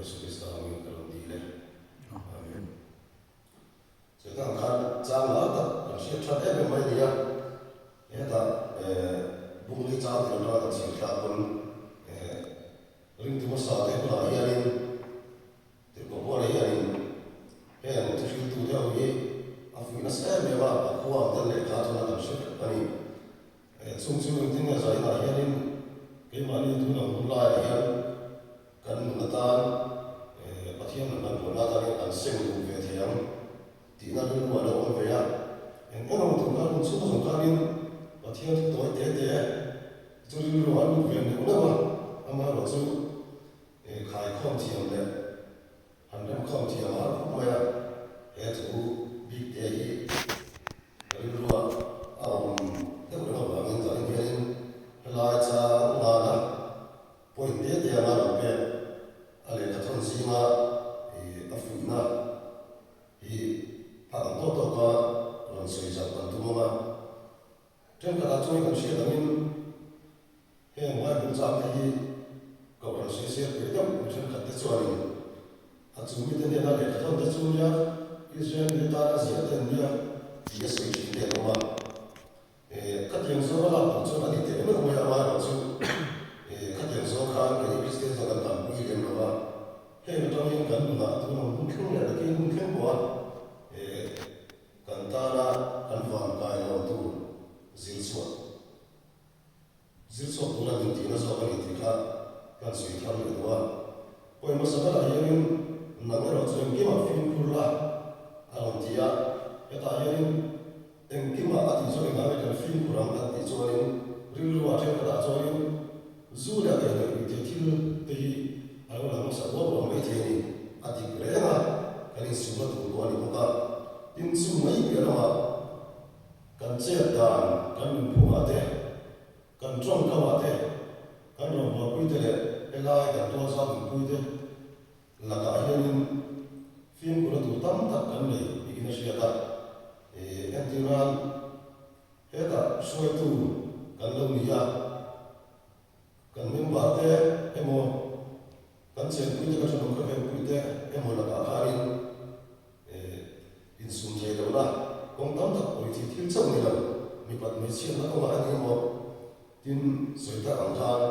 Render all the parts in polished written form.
Isua Krista hmingin ka lo dil e. Amen. Chutah khan chang lar tak kan hriat that em em mai a ni a, hetah bung hi chang tir atanga kan chhiar thlak pawn ringtu hmasa te hunah hianin Tirhkoh Paula hianin heng thuhriltute ho hi a fuih nasa em em a, a khua ang ten lehkha chuan a kan hre vek a ni. Chung chu engtin nge zainah hianin keimahni tun ang hun laiah hian kan nun atan Pathian rawn kan buaina atan hian kan seng duh ve thei ang tihna rilru a lo awm ve a. Eng emaw tur khan hun chhung zawng khanin Pathian thu tawi te te chu rilru a lut ve neuh neuh a, amaherawhchu Khaikhawm thiam leh han remkhawm thiam a har khawp mai a, he thu bik te hi rilrua a awm deuh reng avangin zanin hianin helai chang nana point te te anga rawn pek a lehkha thawn zinga a fuihna hi phak ang tawk tawka rawn sawi zauh kan tum ang a. Thenkhatah chuan kan hriat angin heng Bible changte hi Kohhran sawisel pui deuh mi thenkhatte chuanin a chung mite hnena lehkha thawn te chu nia Israel mite tana ziah te an nia tih a sawi thin te an awm a. Khatiang zawnga lak tur chuan a ni teh meuh mai a, amaherawhchu khatiang zawng khan kei Kristian zawng kan tanpui lem lo va, heng atang hian kan nunah tun ang hun thleng leh nakin hun thleng pawha Kan tana kan van kai lo tur zir chhuah zir chhuak tura min tihna zawk a ni tih kha kan sawi thar leh duh a. Pawi hmasa berah hianin nang erawh chu engkimah fimkhur la a rawn ti a, hetah hianin engkimah a tih chuan engah nge kan fimkhur ang kan tih chuanin rilruah thenkhatah chuanin zu leh a kaihhnawih ui thei thil te hi a lo lang hmasa rual rual mai thei a ni. A dik reng a, kan insumna tur pawh a ni bawk a. Tin, chu mai piah lamah kan chet dan, kan nunphungah te, kan tawngkamah te, kan rawngbawlpui te leh helai kan tualzau nunpui te lakah hianin fimkhurna tur tam tak kan nei niin a hriat a. Entirnan, hetah hruaitu kan lo ni a. Kan member te emaw, kan chenpui te, kan thenawm khawvelpui te emaw lakah khanin insum thei lohna kawng tam tak pawi thei thil chauh ni lo, mipat hmeichhiatna kawngah a ni emaw tin sawi tak ang khan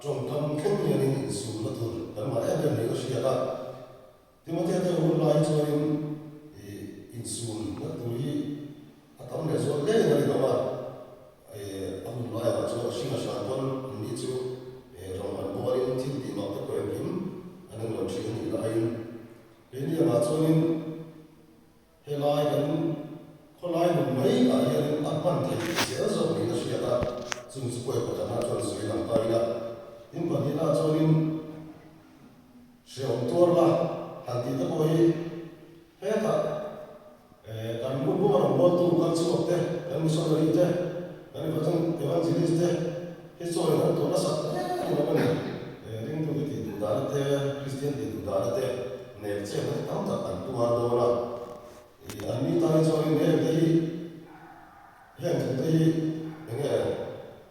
tawngkam thleng hianin insumna tur kan mah em em niin a hriat a. Timothea te hun lai hi chuanin insumna tur hi a tam leh zual hle in a rinawm a, a hun laiah chuan a hring a hran pawn an ni chu rawng an bualin thil tih mak te pawh engkim an englo thin a nih laiin keini angah chuanin Helai kan khawlai nun mai ah hianin a hman theih zel zawk niin a hriat a, chung chu pawi pakhatna chuan sawi lang ta ila. Tin pahnihna chuanin hreawm tuar la han tih te pawh hi hetah kan ru puma rawngbawltu kal chhuak te, kan missionary te, kan evangelist te hi chuanin an tuah nasat hle a ni lo a ni. Ringtute tih duh dana te, Kristian tih duh dana te, Nek chetna te tam tak an tuar dawn a, ih an ni tan hi chuanin heng te hi heng thu te hi eng nge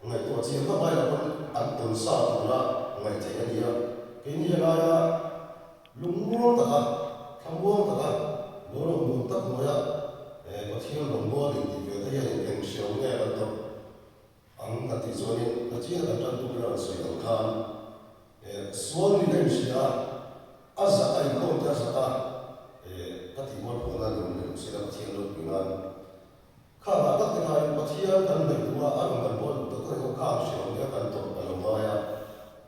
ngaihtuah chian vak lai lo pawn an tawn sa tura ngaih theih a ni a, keini helaia lungmuang taka thlamuang taka boruak nuam tak hnuaia Pathian rawngbâwl intih ve te hianin eng hriau nge kan tawrh Ang kan tih chuanin Pathian kan tan tum ila rawn sawi ang khan sual min a inhria a, a zak a inkhawm te a zak a, ka tih mual phuahna ni awm leh lo sela Pathian ropui nan khangah tak te khanin Pathian kan hnaih duh a, a rawn kan bawl duh tak tak hian khang hriam te kan tawrh a lo ngai a,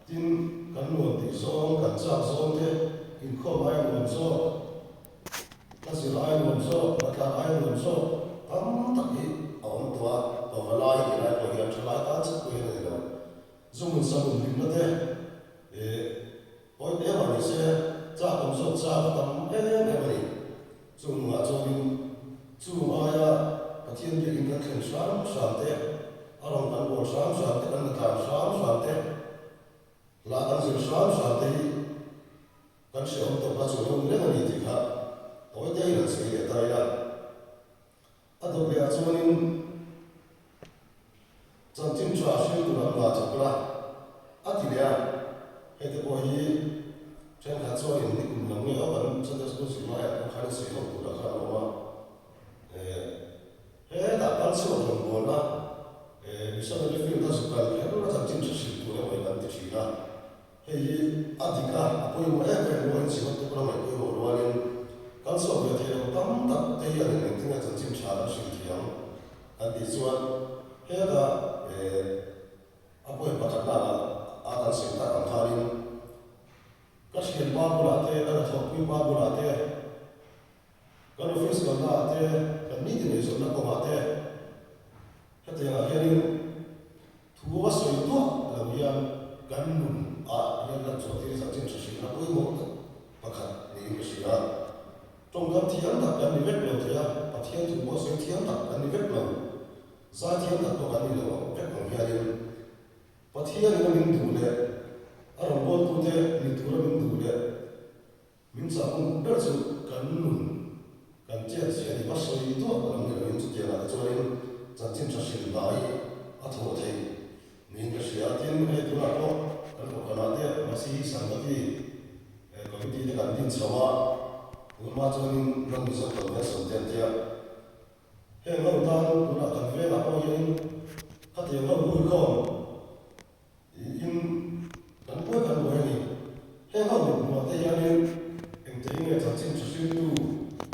tin kan nuam tih zawng kan chak zawng te inkhawm aia nuam zawk, Ka zir ai nuam zawk, hnathlan ai nuam zawk tam tak hi a awm tawh a, pava lai tih lai pawh hian thalai tan chauh pawh hian a ni lo. Zumun samun hlimna te ih pawi te mah ni se chak awm zawk chak a tam em em a ni. Chung nungah chuanin chung aia Pathian biakin kan thlen hram hram te, a rawn kan bawl hram hram te, kan hnathlan hram hram te, hla kan zir hram hram te hi Kan hreawm tawp a chu lo ni reng a ni tih kha tawi te in an sawi leh ta ila. A dawt leh ah chuanin chanchin tha hril tur an ngah chawk la a ti leh a, hei te pawh hi thenkhat chuan. chuanin nikum lam nge aw kan Sunday School zirlaiah pawh khan sawi ho turah khan a awm a. Hetah kal chhuak rawngbawlna missionary field a zuk kal kher a chanchin hre hrilh tur emaw in an ti thin a. Hei hi a dik a, a pawimawh em em rualin Synod te pawh a ngaih pawimawh rualin kal chhuak ve thei lo tam tak te hian engtin nge chanchin tha kan hrilh thei ang kan tih chuan hetah A point pakhat lakah a kan sawi tak ang khanin ka thianpa bulah te, ka hnathawhpui pa bulah te, kan office kalna ah te, kan meeting eizawnna kawngah te hetiangah hianin thu a sawi duah lo hian kan nun ah hian lan chhuah thil chanchin hre hrilhna pawimawh tak pakhat niin ka hria. Tawngkam thiam tak kan ni vek lo thei a, Pathian thu pawh sawi thiam tak kan ni vek lo. Zaithiam tak pawh kan ni lo ang vek ang hianin Pathianin a min duh leh a rawngbawltute ni tura min duh leh min chah hun ber chu kan nun kan chet zia ni va sawi duah lam ni loin chutiangah te chuanin chanchin tha hrilh hnai a thawh theih niin ka hria. Tin, hei tunah pawh kan kohhranah te Masihi Sangati Committee te kan din chho a, tunhma chuanin Ram Mizo Convention te an tia. Heng ho tan tunah kan vengah pawh hianin khatiang ho hui khawm in kan buai kan buai a ni. Heng ho mit hmuah te hianin engte nge chanchin tha hriltu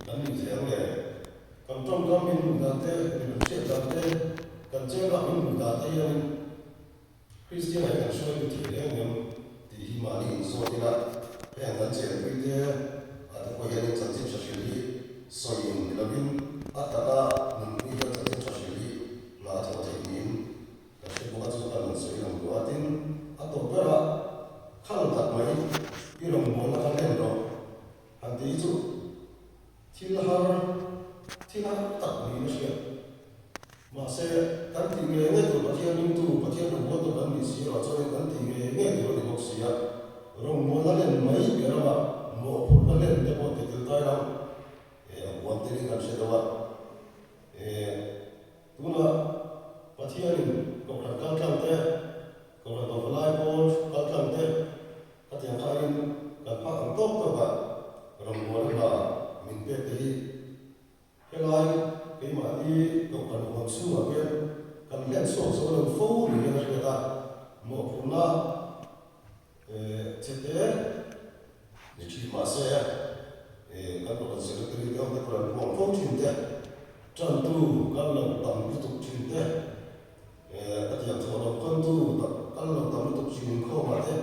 kan nih thei ang le? Kan tawngkam min hmuh dan te, mi kan hriat dan te, kan chengrah min hmuh dan te hianin Kristian ah hi kan hruai lut thei reng em tih hi mahni inzawt ila, heng kan chenpui te ah te pawh hianin chanchin tha hrilh hi sawiin ni lovin a taka nunpui hian chanchin tha hrilh hi hna a thawh theih niin ka hre bawk a, chu kan rawn sawi lang duh a, tin a tawp berah khal tak mai i rawngbawlna kha hlen rawh han tih hi chu thil har thil har tak niin a hriat. Mahse, kan tih ngei ngei tur Pathian ringtu, Pathian rawngbawltu kan nih si erawh chuanin kan tih ngei ngei tur a ni bawk si a. Rawngbawlna len mai piah ramah mawhphurhna len te pawh ti tel tai lo e, a huam telin kan hre deuh a. E, tunah Pathianin Kohhran kaltlang te, Kohhran Pavalai pawl kaltlang te, Khatiang khain kan phak ang tawk tawkah rawngbawlna hna min pek te hi Helai keimahni kohhran huam chhungah hian kan hlen chhuak zo lo fo niin a hriat a, mawhphurhna che te ni thin mah se kan kohhran secretary te ho te pawh an puang fo thin te, tantu kal lo tam lutuk thin te, khatiang thawh lo khawntu tak kal lo tam lutuk thin inkhawmah te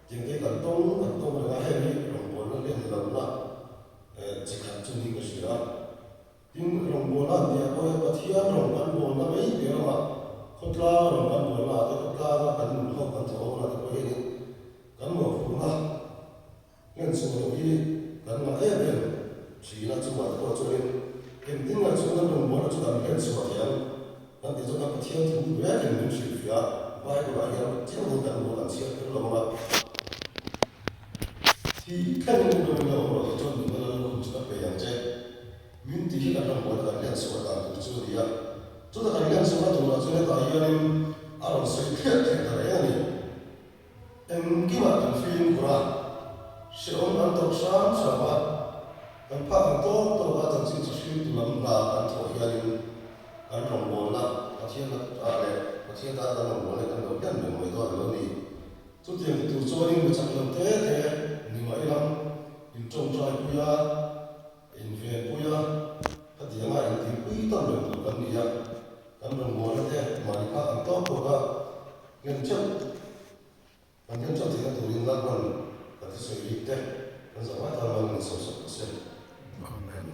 tiang te kan tawng kan tawng reng a, heng hi rawngbawlna hlen lohna Chi khat chu niin ka hria a. Tin, rawngbawlna an tih ah pawh hian Pathian rawn kan bawlna mai piah lamah khawtlang rawn kan bawlna ah te, khawtlanga kan nun ho kan thawh ho na te pawh hianin kan mawhphurhna hlen chhuah loh hi kan ngah em em thin a. Chuvah te pawh chuanin engtin nge chu kan rawngbawlna chu kan hlen chhuah thei ang kan tih chuan kan Pathian thu vekin min hrilhfiah a, Bible ah hian chiang deuhin kan hmu a, kan chhiar kher lo ang a. Thi thleng in lo in lo awm rawh tih chuan nunna lal lukhum chu ka pe ang che. Min tih hi kan rawngbawlna kan hlen chhuah dan tur chu a ni a. Chuta kan hlen chhuahna turah chuan hetah hianin a rawn sawi thliah thliah ta reng a ni. Engkimah kan fimkhur a, hrehawm kan tawrh hram hram a, kan phak ang tawk tawk a chanchin chu hriltu lam hna kan thawh hianin kan rawngbawlna Pathian ah leh Pathian tan kan rawngbawlna hi kan lo hlen reng mai dawn a lo ni. Chutiang ti tur chuanin mi chak lo te te ni mah ila, in tawngtai pui a, in ven pui a, khatianga intihpui tam reng tur kan ni a, kan rawngbawlna te mahni phak ang tawk tawk a hlen theuh, kan hlen theuh theihna turin Lalpan kan thusawi rik te kan zawh ngai tan mal min sawmsak ta se. Amen.